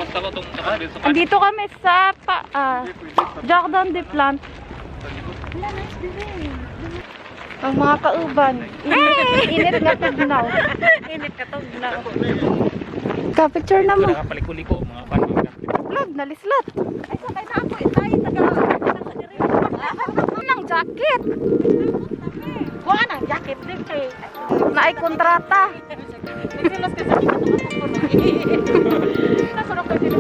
Basta ko itong kapatid sa Andito kami sa Jardin de Plant. Ang mga kauban. Init, init nga tugnaw. Init ka tugnaw. Ka-picture na mo. Nakapaliko-liko, mga panong. Vlog, nalislat. Ay, sakay na ako. Itay, taga. Nang jacket. Kuha ng jacket din kay. Naay kontrata. Nagsilos kasi kita tumatakbo. Nasunod ko sila.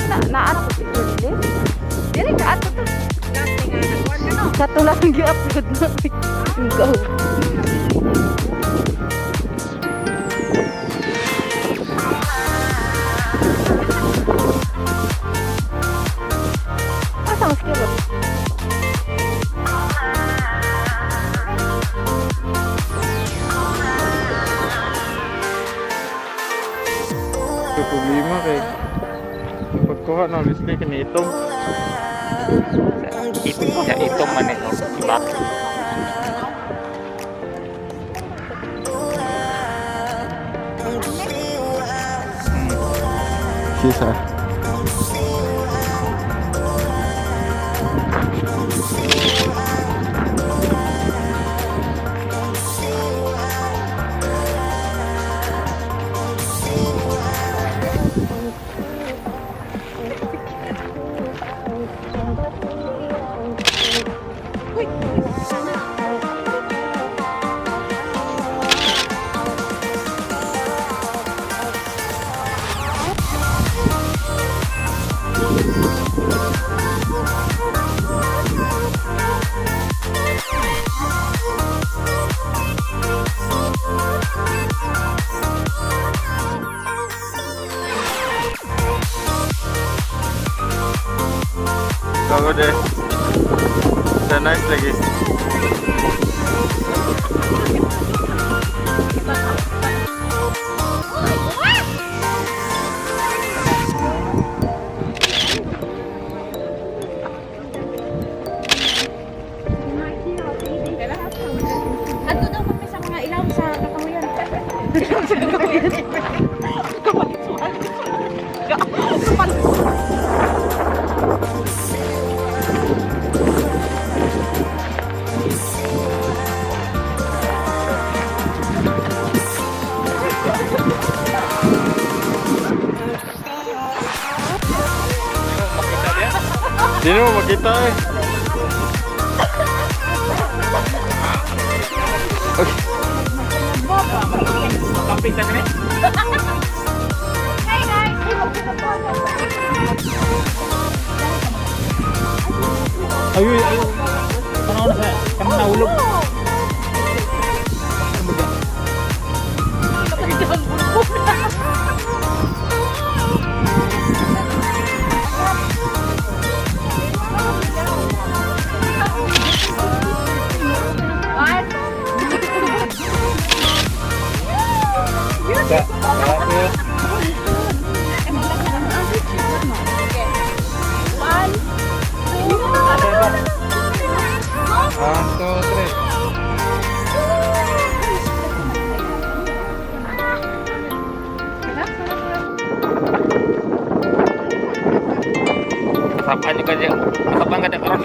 Na naano ko picture dili? Dili ka ato to. Sa to lang gi-upload na. Go. Asa mas kilo? May problema kay pagkuha ng display kini itong Ito, itong man eh. Iba. Sisa. Bago de. Sa nice lagi. Andun daw kami sa mga ilaw sa kakahuyan. Di mo makita eh. Kamping sa kami. Ay, ay, ay. Ano na sa? Kami nahulog. One, two, three. Kasapan nyo kasi. Kasapan ka na karon.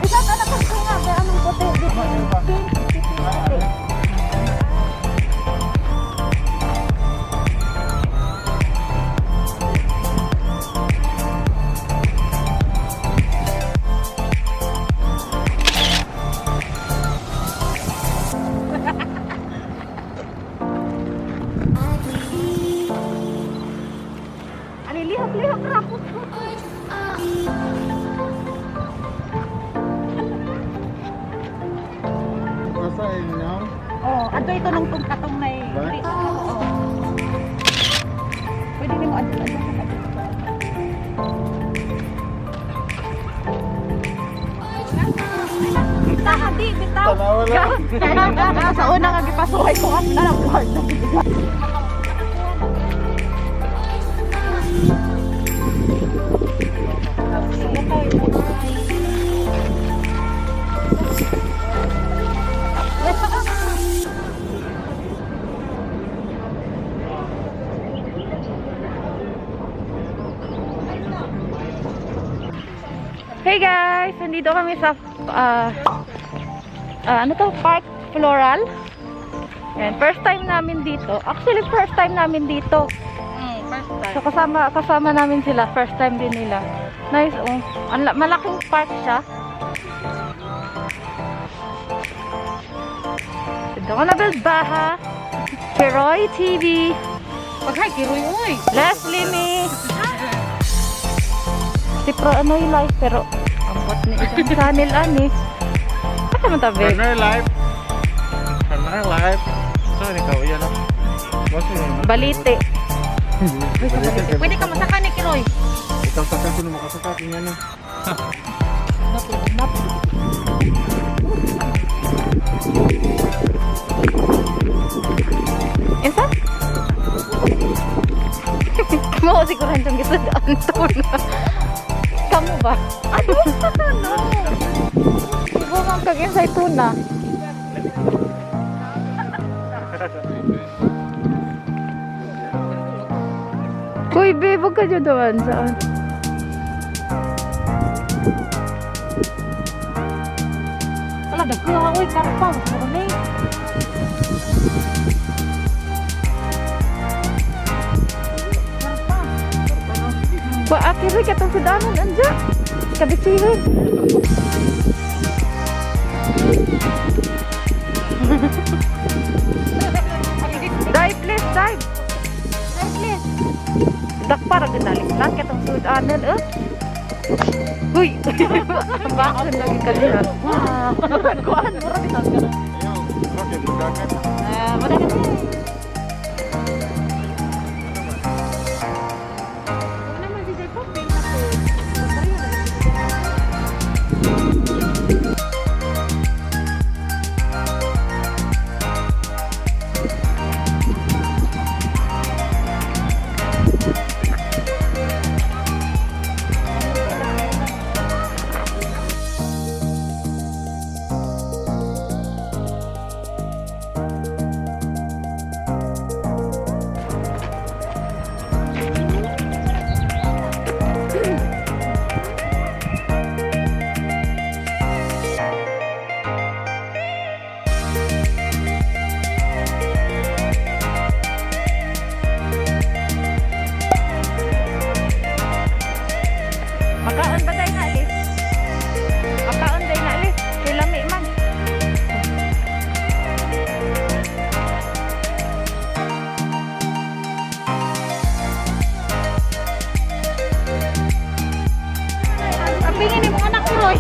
Isa na now. Oh, adto ito nung tong katong nay. Ba? Dili. Oo. Pwede nimo adto adto. Taha di bitaw. Tanawa lang. Sa una nga gipasuhay ko at na lang. Hey guys! Nandito kami sa ano to? Park Floral. Ayan, first time namin dito. Actually, first time namin dito. First time. So kasama namin sila, first time din nila. Nice oh. Ang malaking park siya. Ito ko na Baha. Kiroy TV. Paghay kiroy oy. Leslie me. Si Pro Anoy Life pero ambot ni isang channel ani. Asa man tabi? Runner life. Runner life. Sorry ka, uyan lang. Basta yun. Balite. Balite. Pwede ka masaka ni Kiroy. Ikaw sa ko na makasaka. Tingnan na. Insa? Mo siguro ang gisudaan to na. Kamu ba? Ano? No. Ibo man kag insay tuna. Kuy, babe, wag ka dyan naman. Saan? Wala dagko oy karpa. Muro ni. Wa ate Rick, atong sudanon anja. Kabisihin. Dive please, dive. Dive please. Dakpa ra ginalis lang katong sudanon eh. Uy. Bakit lagi ka diha? Kuan mura bitaw ka. Ayaw. Okay, bukakan. Ah, wala ka ni. Wala man si Jacob, benta ko. Makaon ba tayo na alis? Makaon tayo na alis. Kay lami man. Apingin ni mo anak Kiroy.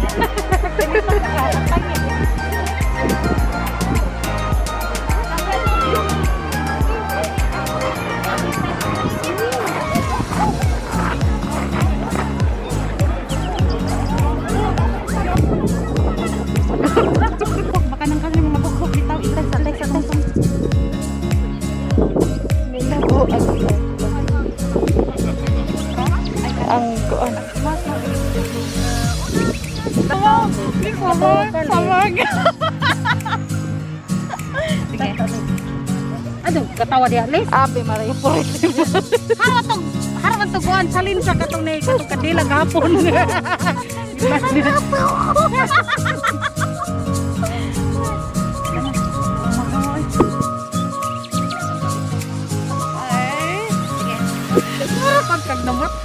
Baka nang kasi mga bukhok bitaw itag sa tag sa tag. Nilago ang kuan. Samag. Sige. Ano, katawa diha, Liz? Abe maray purit. Harawan tong harawan tong kuan salin sa katong nay katong kadila gapon. Ay, sige. Mura pag kag namatay.